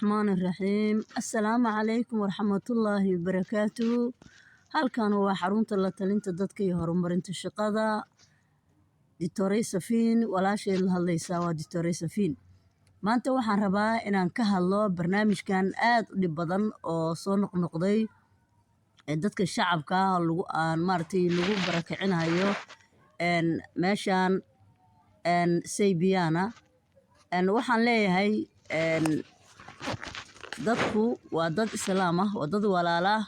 Raxmaani raxiim. Assalaamu calaykum waraxmatullaahi wabarakaatuhu. Halkan waa xarunta la talinta dadka iyo horumarinta shaqada. Doctor Safiin walaashay la hadlaysaa waa Doctor Safiin. Maanta waxaan rabaa inaan ka hadlo barnaamijkan aad u dhib badan oo soo noqnoqday ee dadka shacabka ah lagu aan maaragtay lagu barakicinayo meeshaan Seybiyaana. Waxaan leeyahay, dadku waa dad Islaam ah, waa dad walaala ah,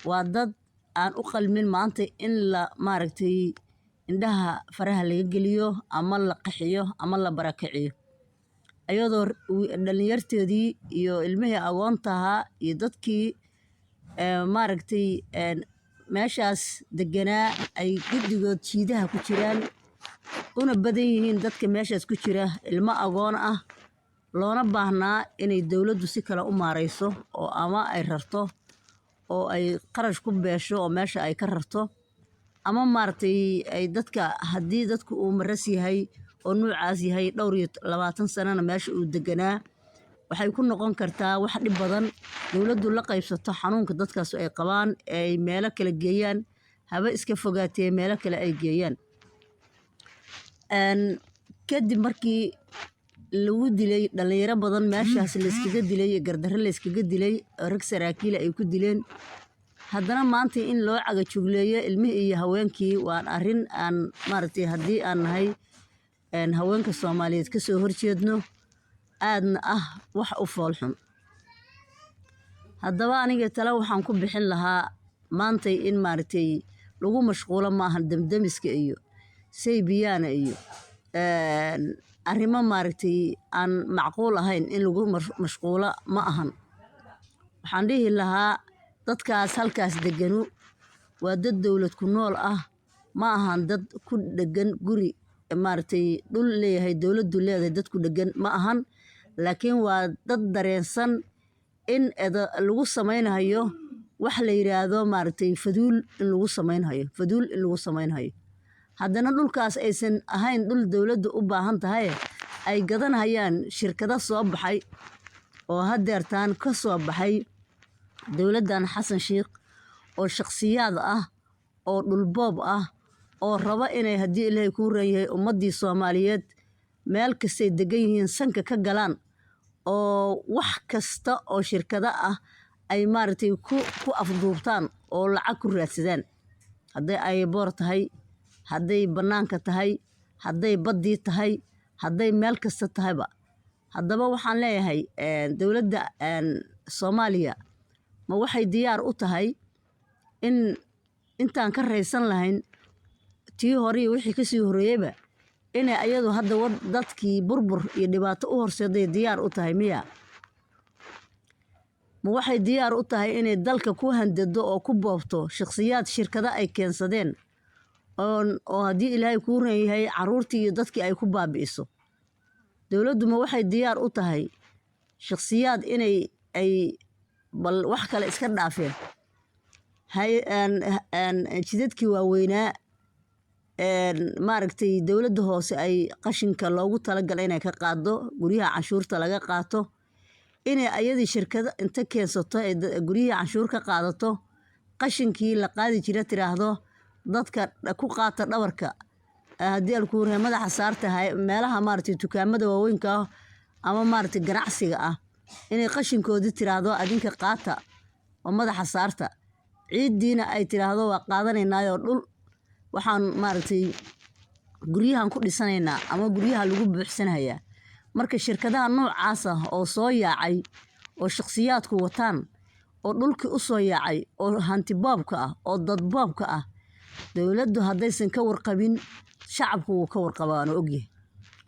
waa dad aan u qalmin maanta in la maaragtay indhaha faraha laga geliyo ama la qaxiyo ama la barakiciyo, iyadoo dhalinyarteedii iyo ilmihii agoonta ahaa iyo dadkii maaragtay meeshaas deganaa ay guddigood jiidaha ku jiraan, una badan yihiin dadka meeshaas ku jira ilmo agoon ah, loona baahnaa inay dowladdu si kale u maareyso oo ama ay rarto oo ay qarash ku beesho oo meesha ay ka rarto, ama maaragtay ay dadka, haddii dadku uu maras yahay oo nuucaas yahay, dhowr iyo 20 sanana meesha uu deganaa, waxay ku noqon kartaa wax dhib badan. Dowladdu la qaybsato xanuunka dadkaas ay qabaan ee ay meelo kale geeyaan, haba iska fogaatee meelo kale ay geeyaan. Kadib markii lagu dilay dhalinyaro badan meeshaas, layskaga dilay, gardarro layskaga dilay, rag saraakiil ay ku dileen, haddana maanta in loo cagajugleeyo ilmihii iyo haweenkii waa arrin aan maaragtay haddii aan nahay haweenka Soomaaliyeed kasoo horjeedno, aadna ah wax u foolxun. Haddaba aniga tale waxaan ku bixin lahaa maantay in maaragtay lagu mashquulo maahan damdamiska iyo Seybiyaana iyo arrimo maaragtay aan macquul ahayn in lagu mashquulo ma ahan. Waxaan dhihi lahaa, dadkaas halkaas deganu waa dad dowlad ku nool ah, ma ahan dad ku dhegan guri maaragtay dhul leeyahay, dowladdu leedahay dad ku dhegan ma ahan, laakiin waa dad dareensan in lagu samaynayo wax la yiraahdo maaragtay faduul, in lagu samaynhayo faduul, in lagu samaynhayo. Haddana dhulkaas aysan ahayn dhul dowladdu u baahan tahay, ay gadanhayaan shirkado soo baxay oo haddeertaan ka soo baxay dowladdan Xasan Sheikh, oo shakhsiyaad ah oo dhulboob ah oo raba inay, haddii Ilaahay kuu ran yahay, ummaddii Soomaaliyeed meel kastay degan yihiin sanka ka galaan, oo wax kasta oo shirkado ah ay maaragtay ku afduubtaan oo lacag ku raadsadaan, hadday airport tahay, hadday bannaanka tahay, hadday baddii tahay, hadday meel kasta tahayba. Haddaba waxaan leeyahay, dowladda Soomaaliya ma waxay diyaar u tahay in intaan ka raysan lahayn tii hore iyo wixii kasii horreeyeyba, inay ayadu hadda dadkii burbur iyo dhibaato u horseeday diyaar u tahay miya? Ma waxay diyaar u tahay inay dalka ku handado oo ku boobto shakhsiyaad shirkado ay keensadeen oo haddii Ilaahay kuu ran yahay caruurtii iyo dadkii ay ku baabi'iso? Dowladdu ma waxay diyaar u tahay shakhsiyaad inay ay bal wax kale iska dhaafeen jidadkii waaweynaa maaragtay dowladda hoose ay qashinka loogu talagalay inay ka qaado, guryaha canshuurta laga qaato, inay ayadii shirkado inta keensato ay guryihii canshuur ka qaadato, qashinkii la qaadi jira tiraahdo dadka ku qaata dhabarka, haddii alkuure madaxa saarta, meelaha maaragtay dukaamada waaweynka ah ama maaragtay ganacsiga ah, inay qashinkoodii tiraahdo adinka qaata oo madaxa saarta, ciiddiina ay tiraahdo waa qaadanaynaayo dhul waxaan maaragtay guryahan ku dhisanaynaa ama guryaha lagu buuxsanayaa? Marka shirkadaha noocaas ah oo soo yaacay oo shakhsiyaadku wataan oo dhulkii u soo yaacay oo hantiboobka ah oo dadboobka ah, dowladdu haddaysan ka warqabin, shacabku wuu ka warqabaa, waana ogyahay.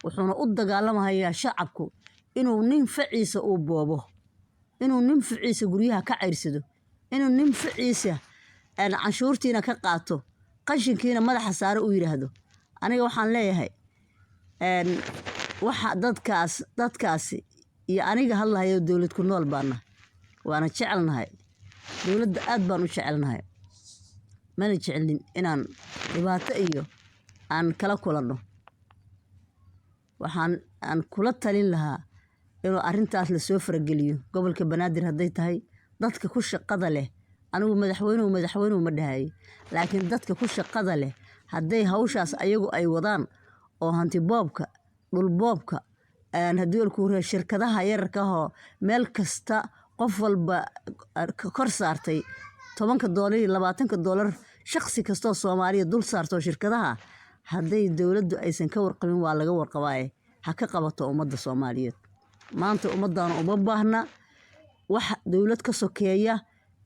Wuxuuna u dagaalamahayaa shacabku inuu nin faciisa uu boobo, inuu nin faciisa guryaha ka ceyrsado, inuu nin faciisa canshuurtiina ka qaato, qashinkiina madaxa saaro uu yidhaahdo. Aniga waxaan leeyahay, waxa dadkaasi iyo aniga hadlahayo dowlad ku nool baana, waana jecelnahay dowladda, aad baan u jecelnahay, mana jecelin inaan dhibaato iyo aan kala kulanno. Waxaan aan kula talin lahaa Inuu arrintaas lasoo farageliyo gobolka Banaadir hadday tahay, dadka ku shaqada leh. Anigu madaxweynuhu madaxweynuhu ma dhahayo, laakiin dadka ku shaqada leh hadday hawshaas ayagu ay wadaan oo hantiboobka, dhulboobka, haddii alkuure shirkadaha yararka ahoo meel kasta qof walba kor saartay $10 iyo $20 shakhsi kastoo Soomaaliya dul saarto shirkadaha, hadday dowladdu aysan ka warqabin, waa laga warqabaaye, ha ka qabato ummadda Soomaaliyeed. Maanta ummaddaana uma baahna wax dowlad ka sokeeya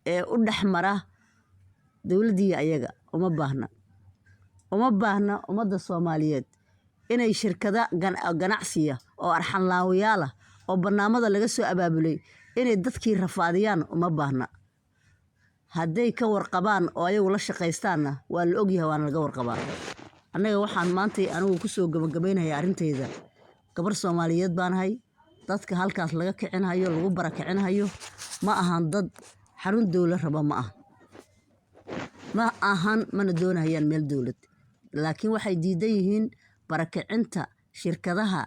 ee u dhex mara dowladdii ayaga. Uma baahna, uma baahna ummadda Soomaaliyeed inay shirkada ganacsiya oo arxanlaawayaal ah oo barnaamada laga soo abaabulay inay dadkii rafaadiyaan. Uma baahna. Hadday ka warqabaan oo ayagu la shaqaystaanna, waa la ogyahay, waana laga warqabaa. Annaga waxaan maanta anigu kusoo gabagabaynayaa arrintayda, gabar Soomaaliyeed baanahay. Dadka halkaas laga kicinhayo, lagu barakicinhayo, ma ahan dad xarun dowlad raba, ma aha, ma ahan, mana doonahayaan meel dowlad, laakiin waxay diidan yihiin barakicinta shirkadaha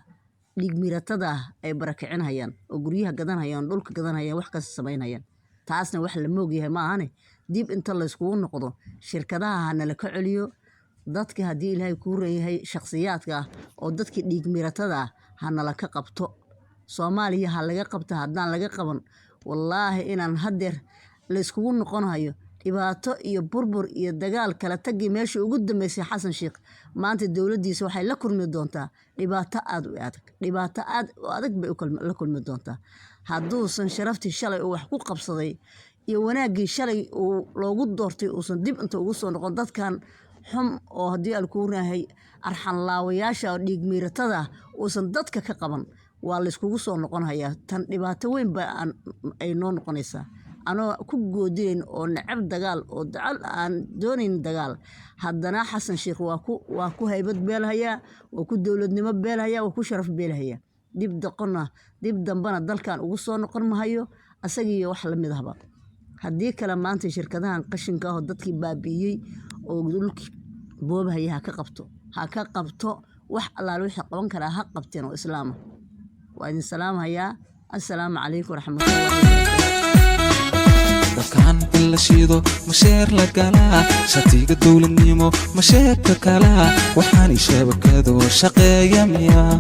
dhiigmiratada ah ay barakicinhayaan oo guryaha gadanhayaan, dhulka gadanhayaan, wax kasta samaynhayaan. Taasna wax la moogyahay ma ahane, dib inta layskugu noqdo shirkadaha hanala ka celiyo dadka, haddii Ilaahay kuu reeyahay, shakhsiyaadka ah oo dadkii dhiigmiratada ah hanala ka qabto. Soomaaliya ha laga qabto. Haddaan laga qaban, wallaahi inaan haddeer layskugu noqonhayo dhibaato iyo burbur iyo dagaal kala tagii meeshii ugu dambeysay. Xasan Sheikh maanta dowladdiisa waxay la kulmi doontaa dhibaato aad u adag, dhibaato aad u adag bay la kulmi doontaa hadduusan sharaftii shalay uu wax ku qabsaday iyo wanaaggii shalay uu loogu doortay uusan dib inta ugu soo noqon. Dadkan xum oo haddii alkuunahay arxanlaawayaasha oo dhiigmiiratada uusan dadka ka qaban, waa layskugu soo noqonhayaa. Tan dhibaato weyn ba ay noo noqonaysaa. Anoo ku goodinayn oo necab dagaal oo dacal aan doonayn dagaal, haddana Xasan Sheikh waa ku haybad beelhayaa, waa ku dowladnimo beelhayaa, waa ku sharaf beelhayaa. Dib doqonna dib dambana dalkan ugu soo noqon mahayo asagiiyo wax lamid ahba. Haddii kale maanta shirkadahan qashinka ah oo dadkii baabi'iyey oo dhulkii boobahaya ha ka qabto, ha ka qabto. Wax allaale wixii qaban karaa ha qabteen oo islaama. Waa idin salaamhayaa. Assalaamu calaykum waraxmatullahi wabarakaatu. Dalkan in la shido masheer la galaa, shatiga dowladnimo masheerka kalaa, waxaanay shabakado shaqeeya miyaa?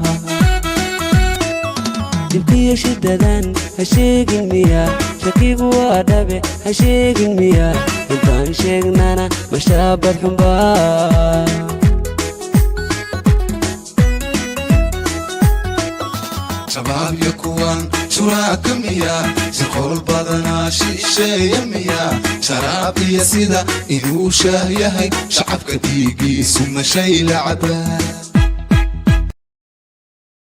Dhibkiyo shidadan ha sheegin miya? Shakigu waa dhabe, ha sheegin miya? Intaan sheegnana mashaabad xunbaa. Shabaab iyo kuwan shuraaka miya? Shirqool badanaa shisheeya miya? Sharaab iyo sida inuu shaah yahay, shacabka dhiigiisu mashay la cabaa?